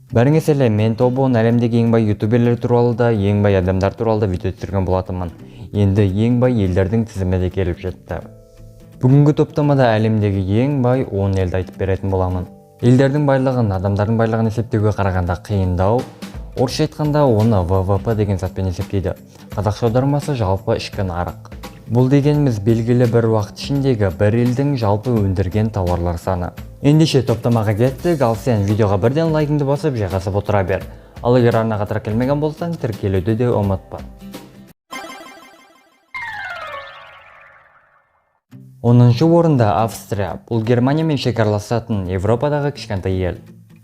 Бәріңе сәлем, мен Тобон әлемдегі ең бай ютуберлер туралы да, ең бай адамдар туралы да видео түсірген болатынмын. Енді ең бай елдердің тізімі де келіп жетті. Бүгінгі топтамада әлемдегі ең бай 10 елді айтып беретін боламын. Елдердің байлығын адамдардың байлығын есептеуге қарағанда қиындау. Орысша айтқанда оны ВВП деген затпен есептейді. Қазақша аудармасы жалпы ішкі нарық. Бұл дегеніміз белгілі бір уақыт ішіндегі бір елдің жалпы өндірген тауарлар саны. Ендеше топтамаға кеттік, ал сен видеоға бірден лайкыңды басып жайғасып отыра бер. Ал егер арнаға тіркелмеген болсаң, тіркелуді де ұмытпа. 10-шы орында Австрия. Бұл Германиямен шекараласатын Европадағы кішкентай ел.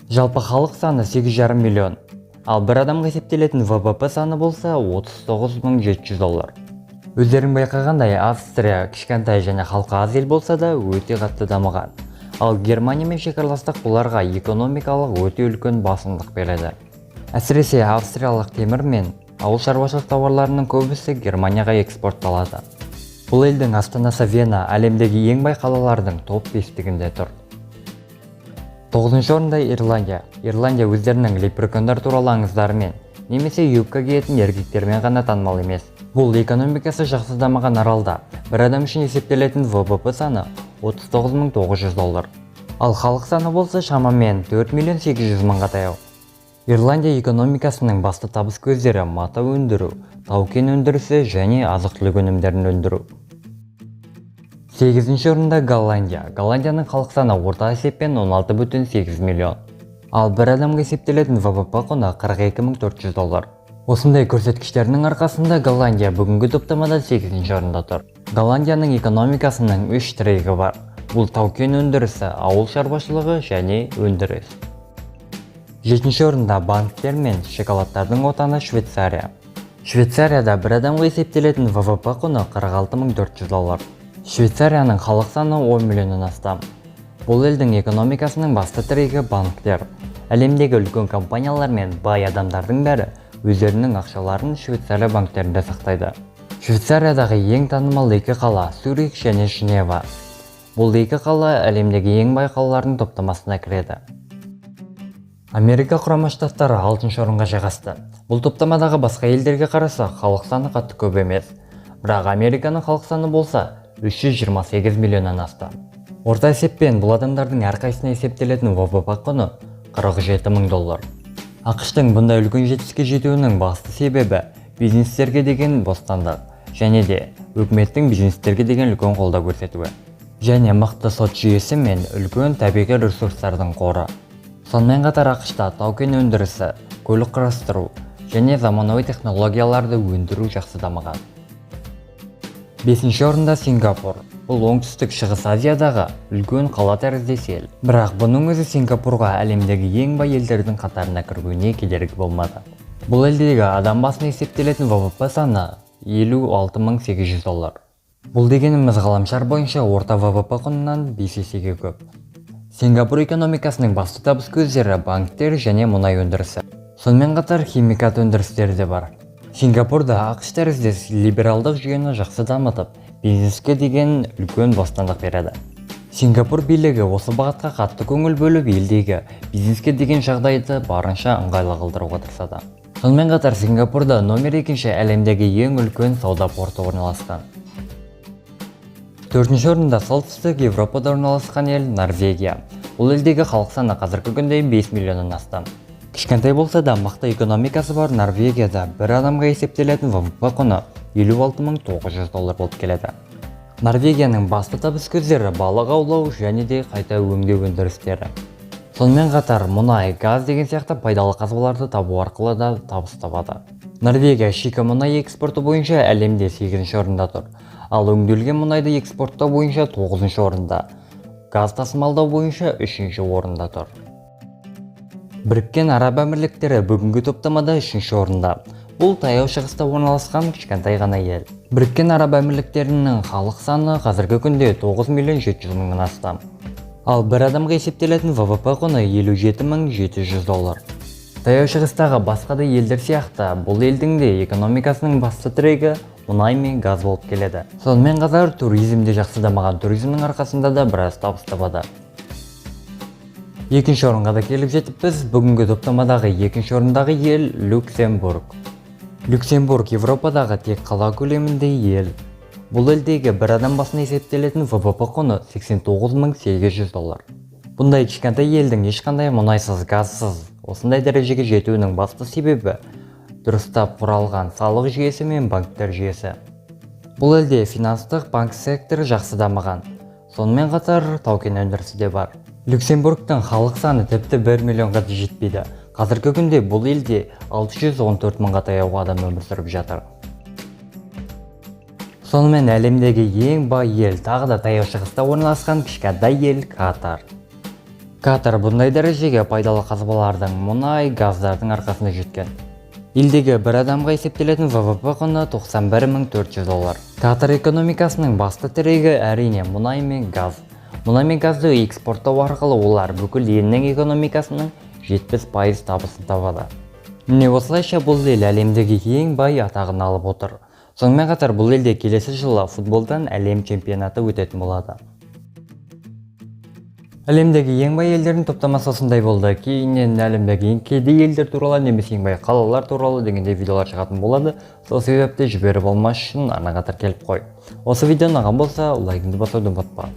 Жалпы халық саны 8,5 миллион. Ал бір адамға есептелетін ВВП саны болса 39 700 доллар. Өздерің байқағандай, Австрия кішкентай және халқы аз ел болса да өте қатты дамыған. Ал Германиямен шекараластық бұларға экономикалық өте үлкен басымдық береді. Әсіресе австриялық темір мен ауыл шаруашылық тауарларының көбісі Германияға экспортталады. Бұл елдің астанасы Вена әлемдегі ең бай қалалардың топ 5-тігінде тұр. 9-шы орында Ирландия. Ирландия өздерінің лепрекондар туралы аңыздарымен немесе юбка киетін еркектермен ғана танымал емес. Бұл экономикасы жақсы дамыған аралда бір адам үшін есептелетін ВВП саны 39 900 доллар. Ал халық саны болса шамамен 4 миллион 800 мыңға таяу. Ирландия экономикасының басты табыс көздері мата өндіру, тау-кен өндірісі және азық-түлік өнімдерін өндіру. 8-ші орында Голландия. Голландияның халық саны орта есеппен 16,8 миллион. Ал бір адамға есептелетін ВВП құны 42 400 доллар. Осындай көрсеткіштерінің арқасында Голландия бүгінгі топтамада 8-ші орында тұр. Голландияның экономикасының 3 тірегі бар. Бұл тау-кен өндірісі, ауыл шаруашылығы және өндіріс. 7-ші орында банктер мен шоколадтардың отаны Швейцария. Швейцарияда бір адамға есептелетін ВВП құны 46 400 доллар. Швейцарияның халық саны 10 миллионнан астам. Бұл елдің экономикасының басты тірегі банктер. Әлемдегі үлкен компаниялар мен бай адамдардың бәрі өздерінің ақшаларын Швейцария банктерінде сақтайды. Швейцариядағы ең танымал екі қала Цюрих және Женева. Бұл екі қала әлемдегі ең бай қалалардың топтамасына кіреді. Америка Құрама Штаттары 6-шы орынға жайғасты. Бұл топтамадағы басқа елдерге қарасақ, халық саны қатты көп емес. Бірақ Американың халық саны болса 328 миллионнан астам. Орта есеппен бұл адамдардың әрқайсысына есептелетін ВВП құны 47 мың доллар. АҚШ-тың бұндай үлкен жетістікке жетуінің басты себебі бизнестерге деген бостандық және де үкіметтің бизнестерге деген үлкен қолдау көрсетуі және мықты сот жүйесі мен үлкен табиғи ресурстардың қоры. Сонымен қатар АҚШ-та тау-кен өндірісі, көлік құрастыру және заманауи технологияларды өндіру жақсы дамыған. 5-ші орында Сингапур. Бұл оңтүстік Шығыс Азиядағы үлкен қала тәріздес ел. Бірақ бұның өзі Сингапурға әлемдегі ең бай елдердің қатарына кіруіне кедергі болмады. Бұл елдегі адам басына есептелетін ВВП саны 56 800 доллар. Бұл дегеніміз ғаламшар бойынша орта ВВП құнынан 5 есеге көп. Сингапур экономикасының басты табыс көздері банктер және мұнай өндірісі. Сонымен қатар химикат өндірістері де бар. Сингапурда АҚШ тәріздес либералдық жүйені жақсы дамытып, бизнеске деген үлкен бостандық береді. Сингапур билігі осы бағытқа қатты көңіл бөліп, елдегі бизнеске деген жағдайды барынша ыңғайлы қылдыруға тырысады. Сонымен қатар Сингапурда номер 2 әлемдегі ең үлкен сауда порты орналасқан. 4-ші орында солтүстік Европада орналасқан ел Норвегия. Бұл елдегі халық саны қазіргі күнде 5 миллионнан астам. Кішкентай болса да мықты экономикасы бар Норвегияда бір адамға есептелетін ВВП құны 56 900 доллар болып келеді. Норвегияның басты табыс көздері балық аулау және де қайта өңдеу өндірістері. Сонымен қатар мұнай, газ деген сияқты пайдалы қазбаларды табу арқылы да табыс табады. Норвегия шикі мұнай экспорты бойынша әлемде 8-ші орында тұр. Ал өңделген мұнайды экспорттау бойынша 9-шы орында, газ тасымалдау бойынша 3-ші орында тұр. Біріккен Араб Әмірліктері бүгінгі топтамада 3-ші орында. Бұл Таяу Шығыста орналасқан кішкентай ғана ел. Біріккен Араб Әмірліктерінің халық саны қазіргі күнде 9 миллион 700 мыңнан астам. Ал бір адамға есептелетін ВВП құны 57 700 доллар. Таяу Шығыстағы басқа да елдер сияқты бұл елдің де экономикасының басты тірегі мұнай мен газ болып келеді. Сонымен қатар туризм де жақсы дамыған, туризмнің арқасында да біраз табыс табады. Екінші орынға да келіп жетіппіз. Бүгінгі топтамадағы екінші орындағы ел – Люксембург. Люксембург – Европадағы тек қала көлемінде ел. Бұл елдегі бір адам басына есептелетін ВВП құны 89 800 доллар. Бұндай кішкентай елдің ешқандай мұнайсыз, газсыз осындай дәрежеге жетуінің басты себебі – дұрыстап құралған салық жүйесі мен банктер жүйесі. Бұл елде финанстық банк секторы жақсы дамыған. Сонымен қатар тау-кен өндірісі де бар. Люксембургтың халық саны тіпті 1 миллионға да жетпейді. Қазіргі күнде бұл елде 614 мыңға таяу адам өмір сүріп жатыр. Сонымен, әлемдегі ең бай ел тағы да Таяу Шығыста орналасқан кішкентай ел – Катар. Катар бұндай дәрежеге пайдалы қазбалардың, мұнай, газдардың арқасында жеткен. Елдегі бір адамға есептелетін ВВП құны 91 400 доллар. Катар экономикасының басты тірегі, әрине, мұнай мен газ. Мұнай мен газды экспорттау арқылы олар бүкіл елінің экономикасының 70% табысын табады. Міне, осылайша бұл ел әлемдегі ең бай атағын алып отыр. Сонымен қатар бұл елде келесі жылы футболдан әлем чемпионаты өтетін болады. Әлемдегі ең бай елдердің топтамасы осындай болды. Кейіннен әлемдегі ең кедей елдер туралы немесе ең бай қалалар туралы дегендей видеолар шығатын болады. Сол себепті жіберіп алмас үшін арнаға тіркеліп қой. Осы видео ұнаған болса, лайкіңді басуды ұмытпа.